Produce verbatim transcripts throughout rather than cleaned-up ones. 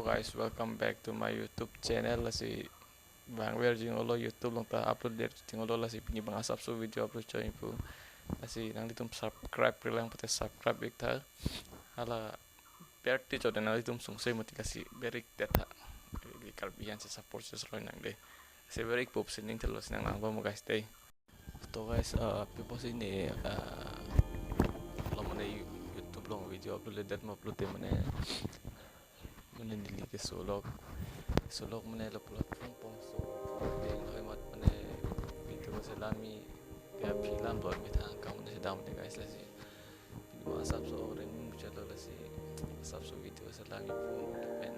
Guys, welcome back to my YouTube channel. Lasi bang ver jing olo YouTube along ta upload der jing olo, lasi pini bang asapso video upload choi pu. Lasi nanglitum subscribe-re lang pute subscribe-ik tha. Hala berti chode nanglitum sungse mati, lasi ber-ik det tha. Ili Karbi an si support si sroi nang de. Si ber-ik pup si ning thelo si nang lang bom guys de. To guys, uh, people si ne, uh, lo mane You-, YouTube along video upload det ma upload te mane, mane neli ke solok, solok mane lo pulo pong pong so, de lo mat mane video ko selami ya film lo mi thang kam mane sedam de guys, lasi pini ma asapso ring chalo, lasi asapso video selami pu lapen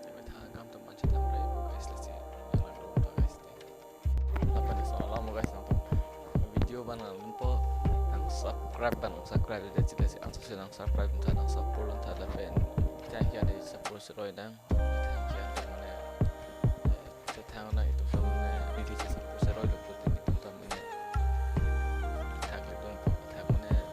ya mi thang kam to man chedam rai guys, lasi yang lo guys de. Lapen so alam guys, nangtum video bang nang lumpo, nang subscribe bang nang subscribe de chile si, anso si nang subscribe tha, nang support tha lapen thank you de support sroi nang, thank you mane, eh, thank na itu mane, ini si support sroi lo putin itu mane, thank you dong, thank mane, eh,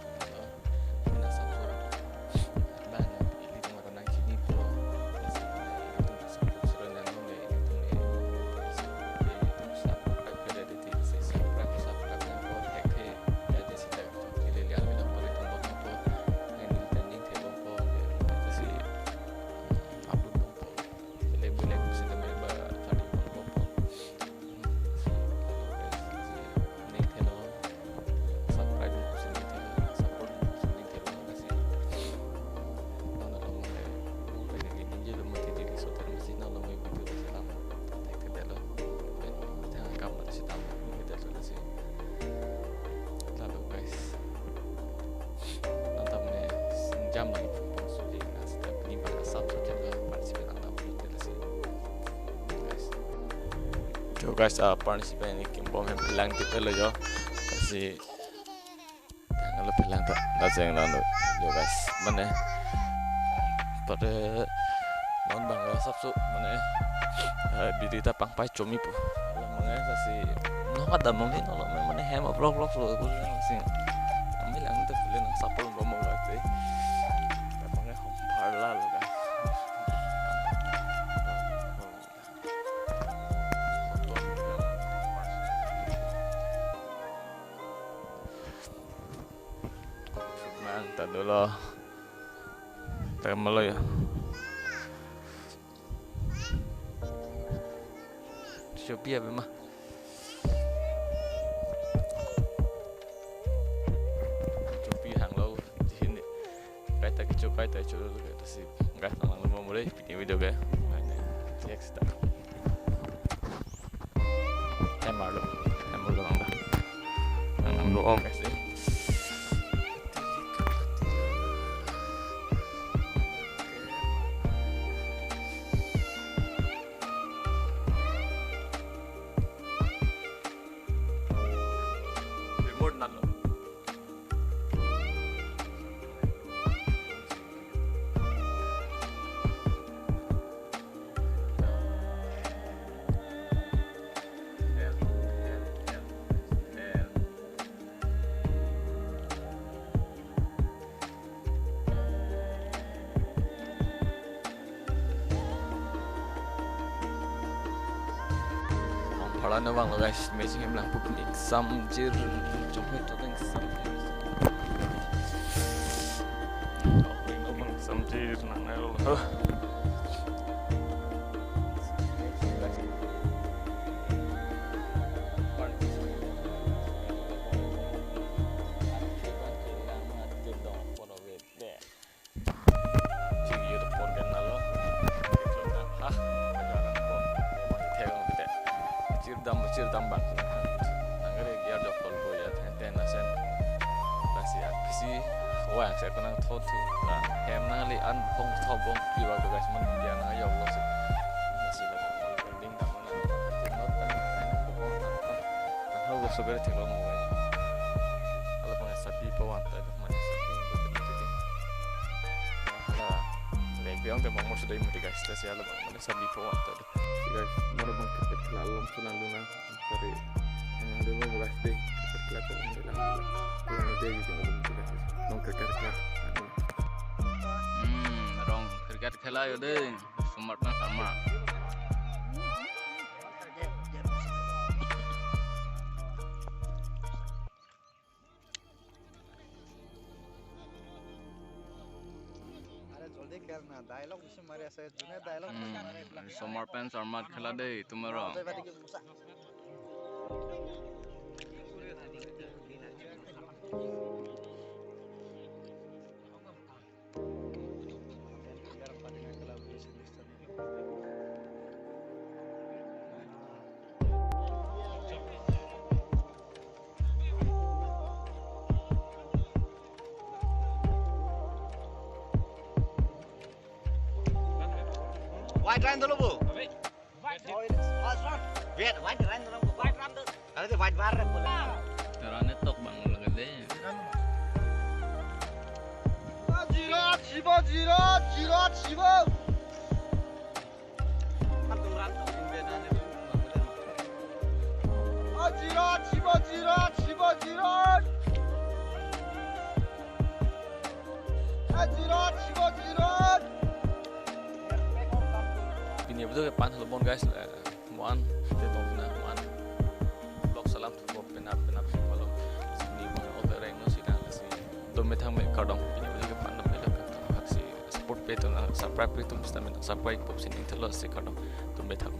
So guys, uh, participant ini kimbom hem pelang kita lo jo. Kasi tanglo pelang ta, na jeng lang lo jo guys. Mane pada non bang asapso mane, eh, biri ta pangpai chomi pu. Mane kasi no kada mong ni no lo mane hem vlog vlog lo pu sing. Kami lang ta pule nang sapol bom guys de. Tapang hom parla lo guys. Nang ta dolo. Ta malo ya. Shopee apa mah? Shopee hang lo di sini. Kaita kecho, kaita kecho dulu, kaita si. Guys, nang lang mo mulai pini video ke. Next ta. Em arlo, em arlo nang da. Nang lang lo om guys, eh. Remote nalo. Hom phala no bang lo guys, mesi hem lang pup ni exam jir, jom he to exam jir. Exam jir nang nelo. Chiri yo to por kan nalo. Ha, ajaran por. Mo ithek ang pite. Chirdam, chirdam bang. Nangre ya do por bo ya ten ten na sen. Lasi ya pisi. Wa se ko nang thot thu. La hem nangli an phong thot bong pi wa guys, man ya na yo lo si. Lasi la ding dam na. Not tan. Nang ho so gare thek lo mo. Ala pang sabi pa wan ta. Mane sabi ko te te. Hala, lek biang te bang mo sudah imut guys, ta si hala bang mane sabi ko wan ta. Guys, mane bang kepet kela alam sunang duna. Tari, yang dulu mo guys de, kepet kela ko lang duna. Yang dia gitu mo guys. Bang kepet kela. Hmm, rong. Cricket khela jo dei, somar pen somar. अरे जल्दी खेल ना, dialogue बिसे मारे ऐसे, जोने dialogue बिसे मारे, hmm, somar pen somar khela dei, tomorrow. Wide run dolo bo. Wide run. Wide, wide run dolo bo. Wide run dolo. Kalau di wide bar bola. Terane tok bang lagi deh. Jirat, Shiva, Jirat, Jirat, Shiva. Jirat, Shiva, Jirat, Shiva, Jirat. Jirat, Shiva, Jirat. Pini video ke pan halabon guys, eh, one, te tong na one. Vlog salam tuko penap penap si kolom. Sini mana ote reng no sina si. Dome thang me kardom. Pini video ke pan dome la ka haksi support pe tong na, subscribe pe tum sita me subscribe pop sini thelo si kardom. Dome thang.